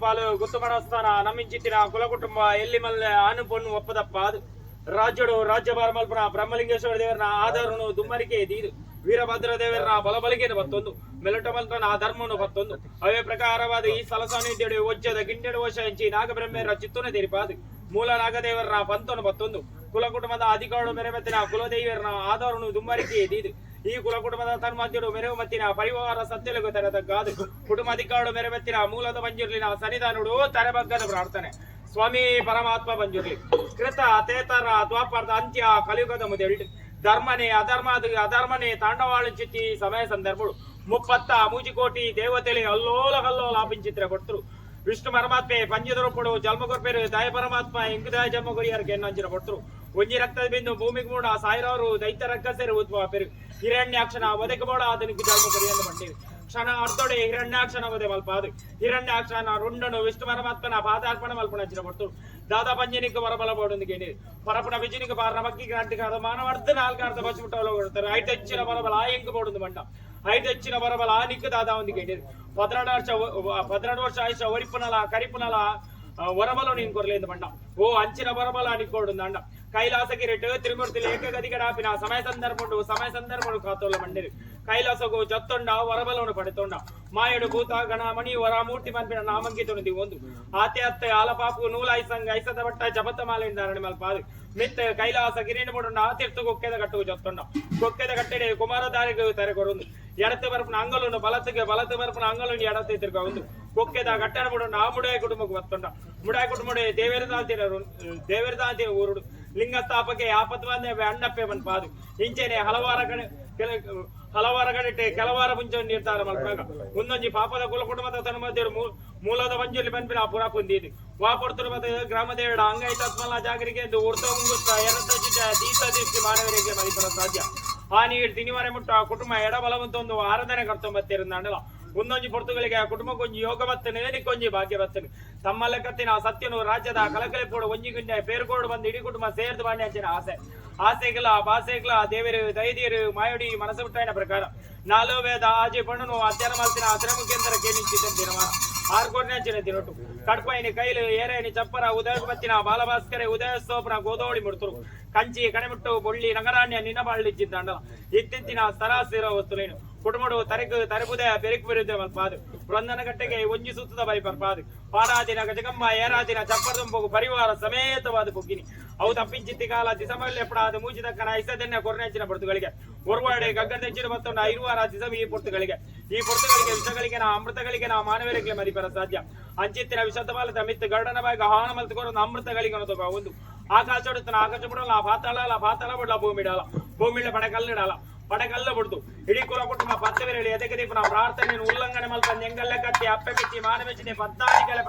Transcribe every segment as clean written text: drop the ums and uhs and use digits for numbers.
ಗುತ್ತುಪಾಲು ಗುತ್ತು ಮನಸ್ಥಾನ ನಮ್ಮಿಂಚಿತ್ತಿನ ಕುಲ ಕುಟುಂಬ ಎಲ್ಲಿ ಮಲ್ಲೆ ಆನು ಪೊಣ್ಣು ಒಪ್ಪದಪ್ಪ ಅದು ರಾಜ್ಯಡು ರಾಜ್ಯಭಾರ ಮಲ್ಪನ ಬ್ರಹ್ಮಲಿಂಗೇಶ್ವರ ದೇವರನ ಆಧಾರನು ದುಮ್ಮರಿಕೆ ದೀದು ವೀರಭದ್ರ ದೇವರನ ಬಲಬಲಿಗೆನು ಬತ್ತೊಂದು ಮೆಲುಟ ಮಲ್ಪನ ಧರ್ಮನು ಬತ್ತೊಂದು ಅವೇ ಪ್ರಕಾರವಾದ ಈ ಸ್ಥಳ ಸಾನ್ನಿಧ್ಯಡು ಒಜ್ಜದ ಗಿಂಡೆಡು ವರ್ಷ ಎಂಚಿ ನಾಗಬ್ರಹ್ಮೇರ ಚಿತ್ತುನ ತೆರಿಪಾದು ಮೂಲ ನಾಗದೇವರನ ಪಂತನು ಬತ್ತೊಂದು ಕುಲ ಕುಟುಂಬದ ಅಧಿಕಾರಡು ಮೆರೆಮತ್ತಿನ ಕುಲದೇವಿಯರನ ಆಧಾರನು ದುಮ್ಮರಿಕೆ ದೀದು ಈ ಕುಲ ಕುಟುಂಬದ ತನ್ಮಧ್ಯಡು ಮೆರವು ಮತ್ತಿನ ಪರಿವಾರ ಸತ್ಯಲಿಗೂ ತೆರೆದಗ್ಗಾದು ಕುಟುಂಬಾಧಿಕಾರಡು ಮೆರವೆತ್ತಿನ ಮೂಲದ ಮಂಜುರ್ಲಿನ ಸನ್ನಿಧಾನುಡು ತರೆಬಗ್ಗದ ಪ್ರಾರ್ಥನೆ. ಸ್ವಾಮಿ ಪರಮಾತ್ಮ ಮಂಜುರ್ಲಿ ಕೃತ ತೇತರ ದ್ವಾಪರದ ಅಂತ್ಯ ಕಲಿಯುಗದ ಮುದೆಲ್ಟ್ ಧರ್ಮನೇ ಅಧರ್ಮ ಅಧರ್ಮನೇ ತಾಂಡವಾಳುಚಿತ್ತಿ ಸಮಯ ಸಂದರ್ಭಗಳು ಮುಪ್ಪತ್ತ ಮೂಜಿಕೋಟಿ ದೇವತೆಲೆ ಅಲ್ಲೋಲ ಕಲ್ಲೋಲ ಆಪಿಂಚಿತ್ರ ಕೊಡ್ತರು. ವಿಷ್ಣು ಪರಮಾತ್ಮೆ ಪಂಚದರೊಪ್ಪಡು ಜನ್ಮ ಕೊರ್ಪೇರು ದಯ ಪರಮಾತ್ಮ ಇಂಗುದಾಯ ಜನ್ಮ ಕೊರಿಯರ್ಗೆ ಎನ್ನಂಚಿನ ಕೊಡ್ತರು. ಒಂಜಿ ರಕ್ತದ ಬಿಂದು ಭೂಮಿಗೆ ಮೂಡ ಸಾವಿರಾರು ದೈತ್ಯ ರಕ್ಕಸರು ಉದ್ಭವ ಪೆರು. ಹಿರಣ್ಯಾಕ್ಷನ ಒದಕ್ಕೆ ಬೋಡ ಆತನಿಗೆ ಜನ್ಮ ಕೊರಿಯನ್ನು ಬಂಡೇರು. ಕ್ಷಣ ಅರ್ಧೊಡೆ ಹಿರಣ್ಯಾಕ್ಷನ ಒದೆ ಮಲ್ಪಾದು ಹಿರಣ್ಯಾಕ್ಷನ ರುಂಡನು ವಿಷ್ಣು ಪರಮಾತ್ಮನ ಪಾದಾರ್ಪಣ ಮಲ್ಪಣ ಕೊಡ್ತರು. ದಾದಾ ಪಂಜನಿಗೆ ವರಬಲ ಬೋಡೊಂದು ಕೇಳಿ ಪರಪುಣ ವಿಜಿನಿಗೆ ಬಾರ ಮಕ್ಕಿ ಕ್ರಾಂತಿಕಾದ ಮಾನವರ್ಧ ನಾಲ್ಕಾರ್ಧ ಬಸ್ಬಿಟ್ಟವಲ್ಲ ಕೊಡ್ತಾರೆ. ಐಟಚ್ಚಿನ ಬರಬಲ ಆ ಎಂಕ್ ಬೋಡೊಂದು ಬಂಡ ಐಟಚ್ಚಿನ ಬರಬಲ ಆ ನಿಕ್ಕು ದಾದಾ ಒಂದು ಕೇಳಿ 12 ವರ್ಷ 12 ವರ್ಷ ಆಯುಷ ಒರಿಪುನಲ ಕರಿಪುನಲ ವರಬಲ ನೀನ್ ಕೊರ್ಲೇಂದು ಬಂಡ ಓ ಅಂಚಿನ ಬರಬಲ ನಿಕ್ಕೋಡು ಅಂಡ. ಕೈಲಾಸಗಿರಿಟ್ ತ್ರಿಮೂರ್ತಿ ಏಕಗದಿಗಡಾಪಿನ ಸಮಯ ಸಂದರ್ಭ ಸಮಯ ಸಂದರ್ಭ ಕಾತೋಲ್ಲ ಮಂಡಿರು. ಕೈಲಾಸಗು ಜತ್ತೊಂಡ ವರಬಲವನ್ನು ಪಡೆತೊಂಡ ಮಾಯಡು ಭೂತ ಗಣ ಮಣಿ ವರ ಮೂರ್ತಿ ಮನ್ಪಿನ ನಾಮಂಕಿತನು ಒಂದು ಆತೆ ಅತ್ತೆ ಆಲಪಾಪು ನೂಲ ಐಸಂಗ ಐಸದ ಬಟ್ಟ ಜಪತ ಮಾಲೆಂದ ಮಲ್ಪಾದು ಮಿತ್ತ ಕೈಲಾಸ ಗಿರಿನ ಬೊಡುಂಡ ಆತಿರ್ತು ಕೊಕ್ಕೆದ ಕಟ್ಟು ಜತ್ತೊಂಡ ಕೊಕ್ಕೆದ ಕಟ್ಟೆಡೆ ಕುಮಾರಧಾರಿಗೆ ತೆರೆ ಕೊರೊಂದು ಎಡತೆ ಬರಪುನ ಅಂಗಲನ್ನು ಬಲತ್ತಿಗೆ ಬಲத்து ಬರಪುನ ಅಂಗಲನ್ನು ಎಡತೆ ತಿರ್ಗ ಒಂದು ಕೊಕ್ಕೆದ ಕಟ್ಟಣ ಬೊಡುಂಡ ಆ ಮುಡಾಯ ಕುಟುಂಬಕ್ಕೆ ಬತ್ತೊಂಡ ಮುಡಾಯ ಕುಟುಂಬಡೆ ದೇವೇರದಾಂತಿನ ದೇವೇರದಾಂತಿನ ಊರುಡು ಲಿಂಗ ಸ್ಥಾಪಕೆ ಆಪತ್ವಾದ ಅಣ್ಣಪ್ಪೆ ಮನ್ಪಾದು ಇಂಚೆನೆ ಹಲವಾರ ಕಡೆ ಹಲವಾರ ಕಡೆ ಕೆಲವಾರ ಮುಂಚೆ ನಿರ್ಧಾರ ಮಲ್ಪನಾಗ ಒಂದೊಂಜಿ ಪಾಪದ ಕುಲ ಕುಟುಂಬದ ತನ್ಮಧ್ಯರು ಮೂಲದ ಮಂಜುಲಿ ಪನ್ಪಿನ ಪುರ ಪುಂದಿದ್ದು ವಾಪೊಡ್ತರು ಮತ್ತೆ ಗ್ರಾಮದೇವಡ ಅಂಗೈತತ್ಮಲ ಜಾಗರಿಗೆ ಎಂದು ಉರ್ತ ಮುಂಗುಸ್ತ ಎರತ ಚಿಟ ದೀತ ದೃಷ್ಟಿ ಮಾನವರಿಗೆ ಮರಿಪರ ಸಾಧ್ಯ. ಆ ನೀರು ತಿನಿವರೆ ಮುಟ್ಟ ಕುಟುಂಬ ಎಡಬಲವಂತ ಒಂದು ಆರಾಧನೆ ಕರ್ತೊಂಬತ್ತಿರುಂದಾಂಡಲ ಒಂದೊಂಜಿ ಪೊರ್ತುಗಳಿಗೆ ಆ ಕುಟುಂಬಕ್ಕೊಂಜಿ ಯೋಗ ಬತ್ತನೆ ನಿಕ್ಕೊಂಜಿ ಭಾಗ್ಯ ಬತ್ತನೆ ತಮ್ಮಲ್ಲ ಕತ್ತಿನ ಸತ್ಯನು ರಾಜ್ಯದ ಕಲಕಲೆ ಪೋಡು ಒಂಜಿ ಗುಂಜೆ ಪೇರ್ಕೋಡು ಬಂದು ಇಡೀ ಕುಟುಂಬ ಸೇರ್ದು ಬಾಂಡೆ ಅಂಚಿನ ಆಸೆ ಆಸೆಗಳ ಬಾಸೆಗಳ ದೇವರು ದೈದಿಯರು ಮಾಯೋಡಿ ಮನಸ್ಸು ಬಿಟ್ಟಾಯಿನ ಪ್ರಕಾರ ನಾಲು ವೇದ ಆಜೆ ಪಣ್ಣನು ಅಧ್ಯಯನ ಮಲ್ತಿನ ಅಶ್ರಮಕೇಂದ್ರ ಕೇಳಿಂಚಿತ ದಿನಮಾನ ಆರು ಕೋಟಿ ತಿನ್ನೊಟ್ಟು ಕಡ್ಪೈನಿ ಕೈಲು ಏರೈನಿ ಚಪ್ಪರ ಉದಯಪತ್ತಿನ ಬಾಲಭಾಸ್ಕರೆ ಉದಯ ಸೋಪನ ಗೋದೋಳಿ ಮುಡ್ತರು ಕಂಚಿ ಕಣೆಮುಟ್ಟು ಬೊಳ್ಳಿ ನಗರಾಣ್ಯ ನಿನ್ನಬಾಳಿಚ್ಚಿದ್ದಂಡಲ ಇತ್ತಿತ್ತಿನ ಸ್ಥಳ ವಸ್ತುಲೇನು ಕುಟುಂಬಡು ತರೆಕು ತರೆಬುದ ಬೆರಕು ಬೆರುದ ಮಲ್ಪಾದು ಬೃಂದನ ಕಟ್ಟೆಗೆ ಒಂಜಿ ಸುತ್ತದ ಬರಿ ಪರ್ಪಾದು ಪಾಡಾದಿನ ಗಜಗಮ್ಮ ಏರಾದಿನ ಚಪ್ಪರದಂಬೋಗು ಪರಿವಾರ ಸಮೇತವಾದ ಪೊಗ್ಗಿನಿ ಅವು ತಪ್ಪಿಂಚಿತ್ತಿ ಕಾಲ ದಿಸಮಲ್ಲಿ ಎಪ್ಪಡಾದ ಮೂಜಿ ತಕ್ಕನ ಐಸದನ್ನ ಕೊರನೆಂಚಿನ ಪೊರ್ತುಗಳಿಗೆ ಒರ್ವಾಡೆ ಗಗ್ಗದೆಂಚಿನ ಮತ್ತೊಂದು ಐರುವಾರ ದಿಸಮ ಈ ಪೊರ್ತುಗಳಿಗೆ ಈ ಪೊರ್ತುಗಳಿಗೆ ವಿಷಗಳಿಗೆ ನಾ ಅಮೃತಗಳಿಗೆ ನಾ ಮಾನವರಿಗೆ ಮರಿಪರ ಸಾಧ್ಯ ಅಂಚಿತ್ತಿನ ವಿಷತವಾಲದ ಮಿತ್ತು ಗರುಡನ ಬಾಯಿಗೆ ಹಾನ ಮಲ್ತುಕೊರೊಂದು ಅಮೃತಗಳಿಗೆ ಒಂದು ಆಕಾಶ ಆಕಾಶ ಬಿಡಲ್ಲ ಪಾತಾಳ ಪಾತಾಳ ಬಿಡಲ ಭೂಮಿ ಇಡಲ್ಲ ಭೂಮಿಡ ಪಡಕಲ್ಲಿಡಲ್ಲ ಪಡಕಲ್ಲ ಬಿಡ್ತು ಇಡೀ ಕುಲ ಕುಟುಂಬ ಪತ್ತೆ ವೇಳೆ ಎದಕ್ಕೆ ದೀಪನ ಪ್ರಾರ್ಥನೆಯನ್ನು ಉಲ್ಲಂಘನೆ ಮಲ್ಪ ಎಂಗಲ್ಲ ಕತ್ತಿ ಅಪ್ಪೆ ಮೆಚ್ಚಿ ಮಾನ ಮೆಚ್ಚಿದೆ ಪದ್ದಾನಿಗಳ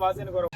ವಾಸನೆ ಕೊರ.